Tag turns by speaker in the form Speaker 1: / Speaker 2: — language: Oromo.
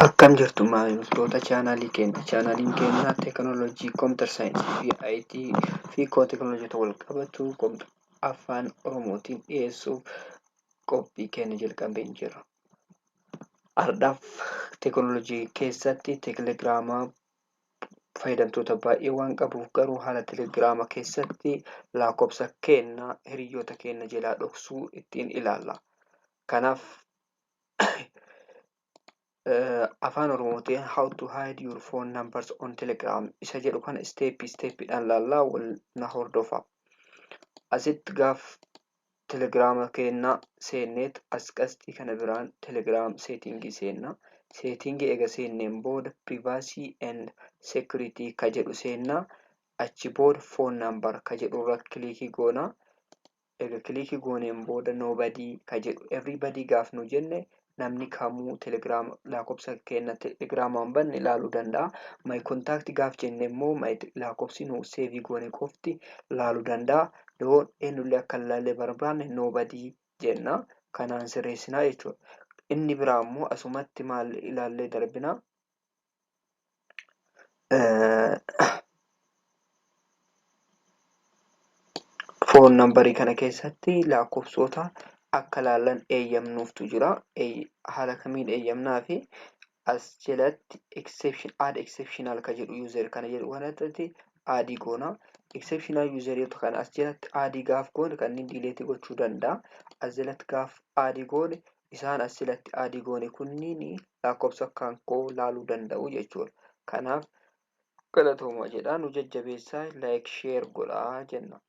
Speaker 1: Akkam jirtu maamiltoota chaanaalii keenya. Chaanaaliin keenya teekinooloojii, computer science fi IT fi teekinooloojiitti wal qabatu afaan Oromootiin dhiyeessuuf qophii keenya jalqabee jira. Har'aaf teekinooloojii keessatti teelegiraama fayyadamtoota baay'ee waan qabuuf, garuu haala teelegiraama keessatti lakkoofsa keenya hiriyoota keenya jalaa dhoksuu ittiin ilaalla. Kanaaf afaan Oromootiin "How to hide your phone numbers on Telegram" isa jedhu kana step stepiidhaan laallaa, wal na hordofa. Asitti gaaf telegiraama keenya seenneet, as qasxii kana biraan Telegram setting seenna. Setting eega seenneen booda "Privacy and security" ka jedhu seenna. Achi booda "Phone number" ka jedhu irra click goona. Eega click gooneen booda "Nobody" ka jedhu, "Everybody" gaaf nu jenne namni kamuu telegiraama lakkoofsa keenya telegiraamaan banne ilaaluu danda'a. "My contact" gaaf jenne immoo lakkoofsi nu save goone qofti ilaaluu danda'a. Yoo eenyullee akka hin ilaalle barbaanne "Nobody" jenna. Kanaan sirreessinaa jechuudha. Inni biraa immoo asumatti maal ilaallee darbina? Phone number kana keessatti lakkoofsota akka ilaallan eeyyamnuuftu jira. Haala kamiin eeyyamnaa fi as jalatti exception, "Add exceptional" ka jedhu, user kana jedhu kanatti add goona. Exceptional user kana as jalatti add gaaf goone kanneen delete gochuu danda'a. As jalatti gaaf add goone, isaan as jalatti add goone kunniin lakkoofsa kan koo laaluu danda'u jechuudha. Kanaaf galatooma jedha, nu jajjabeessaa, like, share godhaa jenna.